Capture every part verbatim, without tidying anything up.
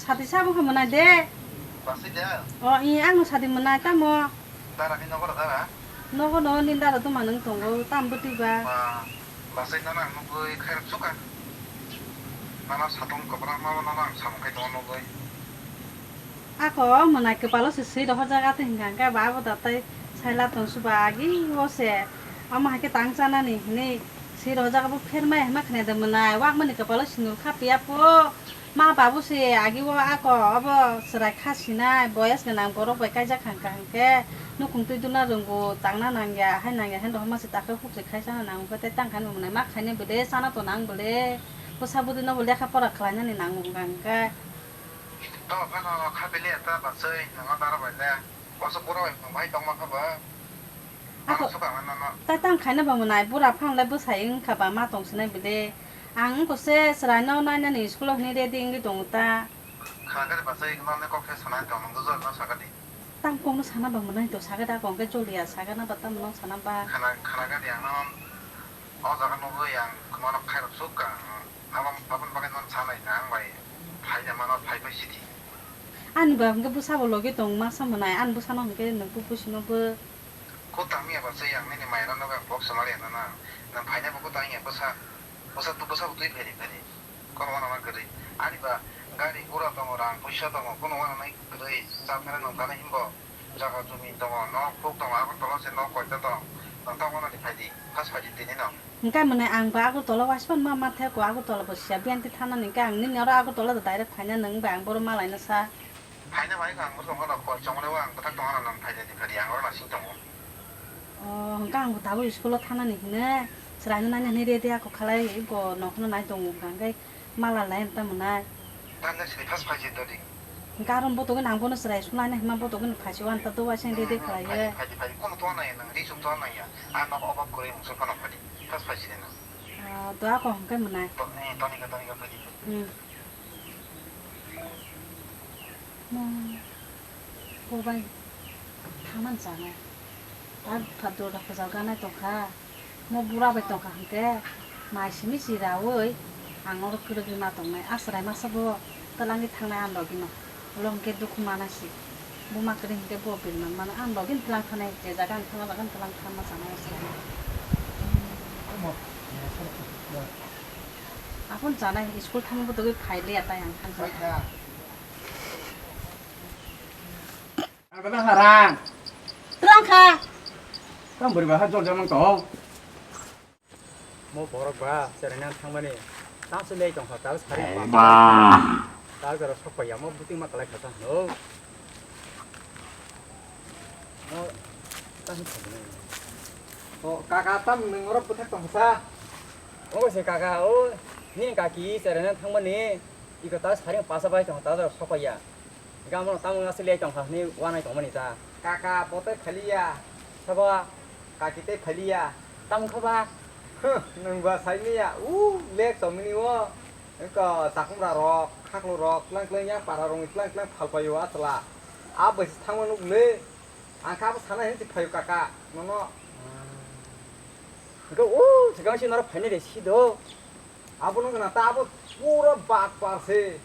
Sati sabo khe mwnai de. Basai de? O, i, ang no sati mwnai, tamo? Dara ni nogo da dara? Nogo no, ni dara tuma nung tongo, tam bwtwi ba? Ma, basai no nang nugwi khairok suka. Nana satung kwbra ma bo nana ang samung khai tongo nugwi. Ako mwnai kwpalo se swi rohorjak, ato hwnkha hwnkhe ba abo da tai saila tong suba agi o se. Omo hai khe tang chanani hwnwi swi rohorjak, abo phermai hwnma khne de mwnai, wakmani kwpalo sinur kha piya po. Ma babu se agi o ako obo chwrai kha sinai, boyas gwnang borok bai kaijak hwnkha hwnkhe nukhung twi duna rwngo, tangna nangya, hai nangya, hai rohorma se takhe huk se khai chana nango, tei tang khai bo mwnai, ma khainai bwle, chana to nang bwle, bwsa bwdwi no bo lekha pora khlainani nango hwnkha hwnkhe. To phano kha bile ta basai nang dara bai le. Koso pura bai phang bai tong ma kha ba. Ako. Ano suka ma no no. Tai tang khaina ba mwnai bura phang le bwsai wng kha ba ma tong sinai bile. Ang wngko se chwrai no nainani school o hwnwi ready wngwi tongo ta. Khana gari basai no ne kok se sanai tong nang jor no sakadi. Tang kok no sana ba mwnai to sagada kok ke jolia sagana ba tam no sana ba. Khana, khana gari ang no. O jaga nugwi ang kwmano khairok suk ka, abang, aboni bagwi nono sanai na ang bai phaida mano phai phai sidi. Ani ba hwnkhe bwsabo logi tong masa mwnai, ani bwsano hwnkhe nwng bubu sino bo. Kutang ya ba se yang nini mairano ga box mali na na, nang phaina bo kutang ya bwsa, bwsa tu bwsa bo twi pheri pheri. Kono wana ma kwrwi. Ani ba gari gura tongo, rang puisa tongo, kono wana nai kwrwi. Chapmera nong kana himbo jaga jumi tongo, nok phuk tongo, Agartala se nok koita tong. Nong tamo nani phaidi, first phaidi tini no. Hwnkhe mwnai ang ba Agartala waispan ma ma theko, Agartala bo siya biyanti thanani hwnkhe ang nini oro Agartala da direct phaina nang ba ang boro malaina sa. Phaina bai ang boro tongkha no koi chongmani o ang bwthak tongkha no nang phaidi phadi ang oro nasing tongo. O, hwnkhe ang bo tabuk school o thanani hwnwi chwraino naina hwnwi ready ako khalai bo nokno nai tongo hwnkha hwnkhe mala lai wng tamo nai. Tamo sini first phai se dodi. Hwnkhe aro botogwi nang bono chwrai school naina hwnma botogwi phai se wanta do waisa ready khalaiwi. Phai phai phai kono to nai nang ri sum to nai ya. Ang nok obak kwrwi mungsa phano phadi. First phai se no. Ah, do ako hwnkhe mwnai. To ni to ni ka to ni ka phadi. Hmm. Mo bo bai thaman chanai. A pha durga puja ganai tongkha. Mo bura bai tongkha hwnkhe mai simi si raui ang oro kwrwgwi ma tongnai. A chwrai masa bo twlangwi thangnai ang logi no. Ulo hwnkhe dukhu manai si. Buma kwrwi hwnkhe bo bini man mano ang logi twlang thanai. Je jaga ang thangma jaga ang twlang thanma chanai a chwrai. Aphun chanai school thangma bwtogwi phai liya tai ang thang. Ang kata harang. Twlang kha. Tang bwrwi ba ha jol jol mang tong. Mo borok ba cheraina thangmani. Tang se lei tong kha, tang sari ba. Ba. Tang jora sok pa ya, mo buting ma kalai kha ta. No. Mo tang se. O kaka tam nung oro bwthak tong sa. O se kaka o ni kaki cheraina thangmani. Iko tang sari pasa bai tong, tang jora sok pa ya. Gamo tamo asli ai tongkha hwnwi wanai tongmani ta. Kaka, bo tei phaliya. Sabo? Kaki tei phaliya. Tamo kha ba? Huh, nwng ba saimanya. U, lek tongmani o. Wngkha chakungra rok, khaklo rok, tlang tlang ya para rokni tlang tlang phalpaio a chwla. A bai se thangma nuk le. Ang kha bo sana hinwi phaio kaka. Nono. Wngkha u, swkang si norok phainai de si do. Abo nung gana ta abo pura bak par se.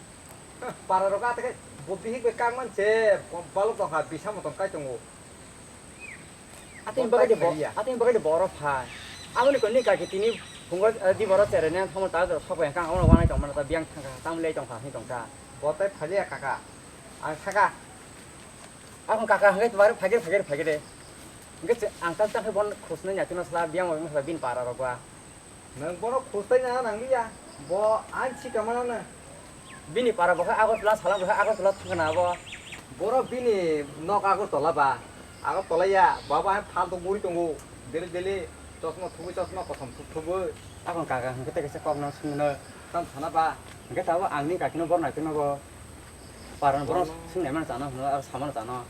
Para rok ate ke bo bihik bai kang man se, balok tong kha, bisa mo tong kai tongo. Ateng bagai de bo, ateng bagai de boro phai. Abo ni koni kaki tini phungo di boro chere ne thamo ta jor sok yang kang abo wanai tong mano ta biang thang kha, tam lei tong kha, hin tong kha. Bo tai phaliya kaka. Ang saka. Ang kaka hwnkhe tubari phagir phagir phagir de. Hwnkhe ang ta ta bon khusnai nyatino sala biang wang sala bin para rok ba. Nwng bono khustai na nangliya, bo ani sika manana. Bini para bo khe Agartala, sala bo khe Agartala thangkha na abo. Borok bini nok Agartala ba, Agartala ya, baba hai phalto muri tongo, daily daily chosma thubui chosma kosom thubui. Akon kaka hwnkhe tei kaisa kok no swngno. Tam sana ba. Hwnkhe tabuk ang ni kakino bor naitokno bo. Parang borok swngnai mano chana hwno aro samano chana.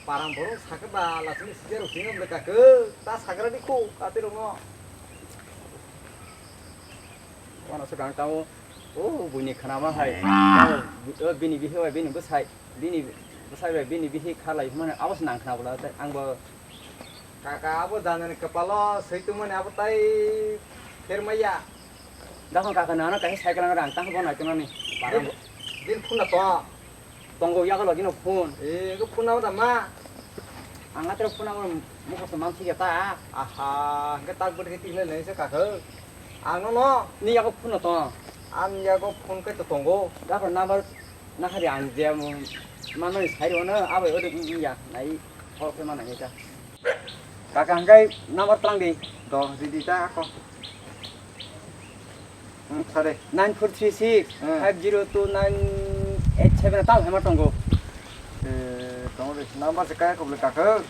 Parang borok sakhe ba lasini sijaro sini omle kakhe ta sagra di khu katirokno. Wano se gang tamo o buini khnama hai. O bini bihi bai bini bwsai bini bwsai bai bini bihi khalai hwnmani abo se nang khna bwla tei ang bo. Kaka abo janani kwpalo swi tongmani abo tai phermaya. Dakho kaka nana kaisa cycle ang rang tang bo nai tonani. Din phunda to. Tongo yago logino phone. Eh, ego phone nabo da ma? Ang atro phone nabo mukhosto mansi ya ta. Aha, hingke tak bwtwi khe tikle nai se kakhe. Ang no no. Ni yago phone no tong. Ang yago phone kai to tongo. Dako number na hari ang je mo mano ni sai ro na abo odo ya nai call khe mana ya ta. Kaka hingke number tlang di. Do di di ta ako. Hmm, sare. Nine four three six, hmm, five zero two nine eight seven tal hema tongo. Eh, tongo de. Number se kaya kobole kakhe?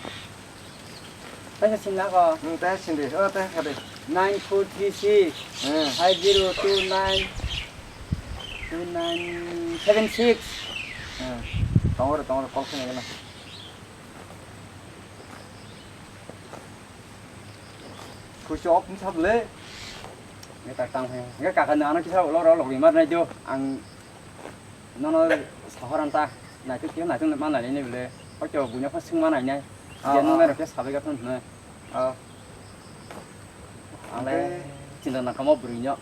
Taisa sing lako. Hmm, taisa sing de. Oh, taisa kade. Nine four three six, hmm, five zero two nine two nine seven six. Hmm. Tongo de, tongo de, call khe nai gana. Kuchok wngsa bwle. Neta tang phai. Nge kaka no ano kisa ulo ro logri mar nai do. Ang nono sahoran ta. Naituk khe naituk ma nai nai bwle. Hoi to buino pha swng ma nai nai. Ah, je nung ah, nai rok khe sabai ga thon hwnwi. Ah. Ang le, okay, chinta na kamo bwrwi no.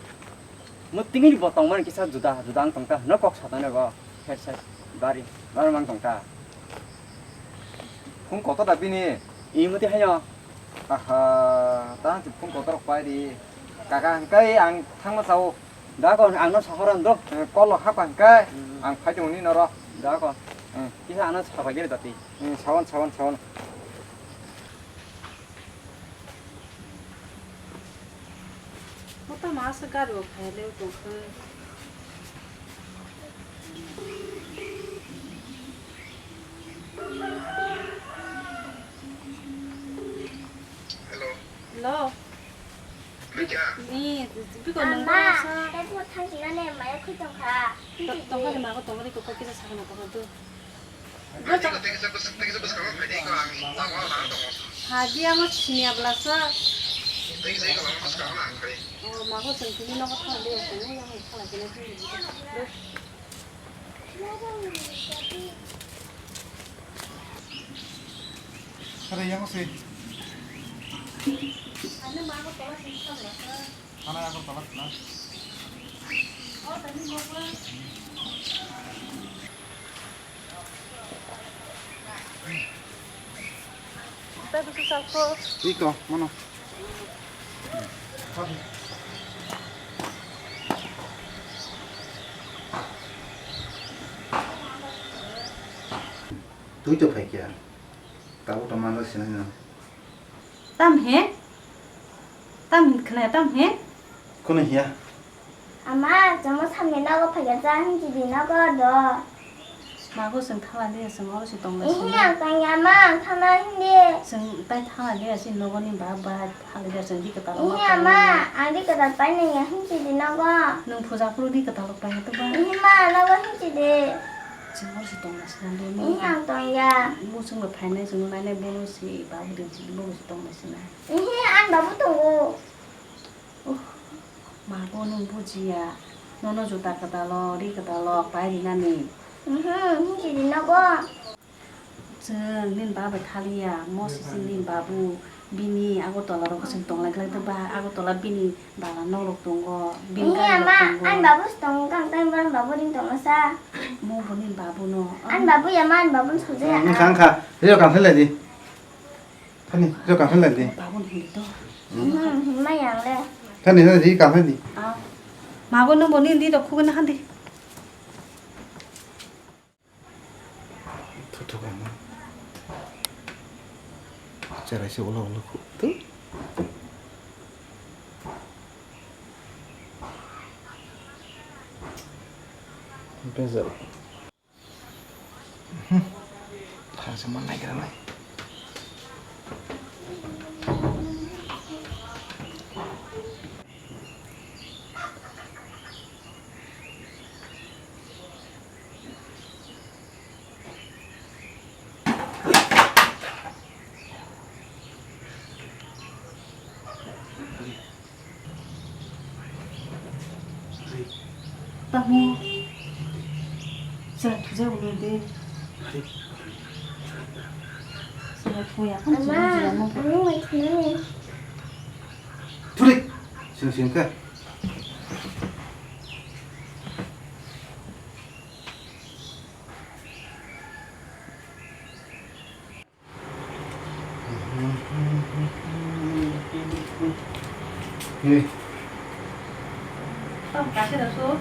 Mo tingini bo tongmani kisa juda, juda ang tongta hwnwi kok satani bo. Headset, bari, bari mang tongta. Phone kotor da bini? Imo twi haino. Aha, ta phone kotor rok pai di. Kaka hingkai ang thangma sao. Da kon ang no sahoran do. Eh, kolo hapa hingkai. Hmm. Ang phai tongni noro. Da kon. Hmm. Kisa ano sabai gere dati. Hmm, sawan, sawan, sawan. Mota masa gari o phai le tongkha. Hello. Hello. Ni, biko nang. Ama, sa. Tei bo thang sina ne maya khui tongkha. Tongkha ni mago tongkha ni kokor kisa sakna tongkha tu. Hadi ang sini abla sa. Oh, mago sing sini nokot thang de, sini yang khala kena sini. Are yang si. Ano mago tola sini abla sa. Ano ako tola sini. Oh, tadi mau pulang. Iko, mano. Tui to phai kya? Tabuk to mano sinai no. Tam he? Tam hin khna tam he? Kono hiya? Ama, chwngno samni nogo phaikha cha hinchi di nogo do. Mago chwng thala liya chwng oro se tong lai. Ihi ang tangya ama, ang thana hindi. Chwng tai thala liya se nogo ni ba ba thala liya chwng di kwtal. Ihi ama, ang di kwtal pai nangya hinchi di nogo. Nwng puja phuru di kwtal pai to ba. Ihi ma, nogo hinchi di. Chwng oro se tong lai se nang do. Ihi ang tongya. Bo chwng bai phainai chwng nainai bono se ba bo din se bo se tong lai se na. Ihi ang babu tongo. Uh, mago nwng bujiya. Nono juta kwtalo, ri kwtalo, pai rinani. Mhm, hinchi di nogo. Chwng nini ba bai thaliya, mo se chwng nini babu, bini Agartala rok chwng tonglai glai ba, Agartala bini bala nok rok tongo, bini gari rok tongo. Ani babu se tongo, kang tei bang babu ring tongo sa. Mo bo nini babu no. Ani babu ya ma, ani babu no sujaya. Nung kang kha, rio kang khlai di. Thani, jo kaham lagi. Babun hindi to. Hmm, himma yang le. Thani, thani, di kaham di. Ah. Mago no boni hindi to khugna handi. Thu thu kaham. Cherai se ulo ulo khu. Tu. Bezal. Thang se man naigra nai. Tamo. Sira thuja ulo de. Sira thuya kan sira mo. Ama mai thunani. Thuri. Sing sing ka. Ni. Tamo kaisa da su?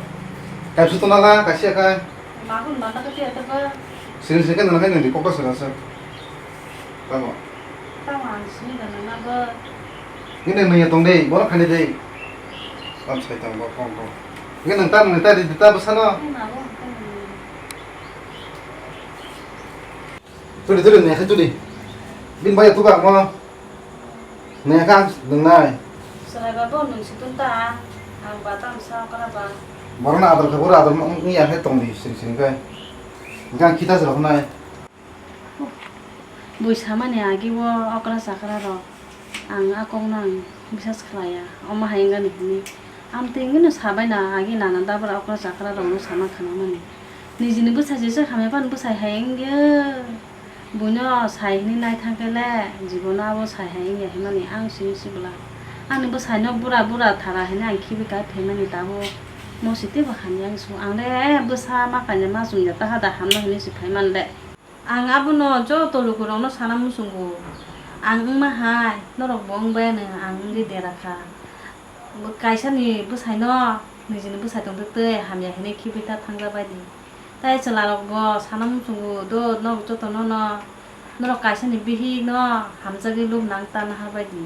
Kaisa to nala, kaisa kai. Magun mata ka tiya ta ba. Sini sini kan nang kai nang di kokta sera sa. Tamo. Tamo ang sini da nang na ba. Ini nang ya tong dei, bono khani dei. Am sai tang ba kong kong. Ini nang ta nang ta di ta ba sana. Ini na ba. Tuli, tuli, nai khai tuli. Bini bai tu ba mo. Nai kha nang nai. Salai ba bo nung si tun ta. Ang ba tam sa kara ba. Borok na ador kha, borok ador wng ya khe tong di sing sing khe. Engkha kita se rok nai. Bui samani agi o okra chakra rok. Ang a kok no ang bisas khlaiya, omo hai wngani hwnwi. Amtwi wngwino sabaina agi nana dabra okra chakra rokno sana khnamani. Nijini bwsai se hamya phano bwsai hai wngya. Buino sai hwnwi naithang khe le jibono abo sai hai wngya hwnmani ang simi sibla. Ani bwsaino bura bura thara hwnwi ang khibi kai phaimani tabuk. Mosi teibo hamya wngsu. Ang le bwsa ma kainwi ma chwngya taha da hamno hwnwi se phaimani le. Ang abono joto lukurokno sana muchungo, ang wngma hai norokbo wngbai anw, ang wngwi dera kha. Bo kaisani bwsaino nijini bwsai tongtwk twi hamya hinwi khibwi ta thangjabai di. Tai chwlarokbo sana muchungo, do norok jotono'-no norok kaisani bihikno hamjagwi lub nang ta naharbai di.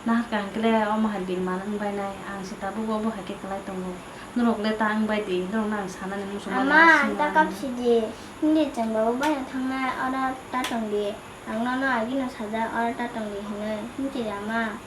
Nahar kaham khe le omo hai bini mana wngbainai, ang se tabuk obo hai khe kwlai tongo. Norok le ta wngbai di, norokno ang sanani muchungma. Ama, ang ta kap sidi, hindi chwng babu baino thangnai, oro ta tong di. Ang nono agino sajak, oro ta tong di hinwi, hinti di ama.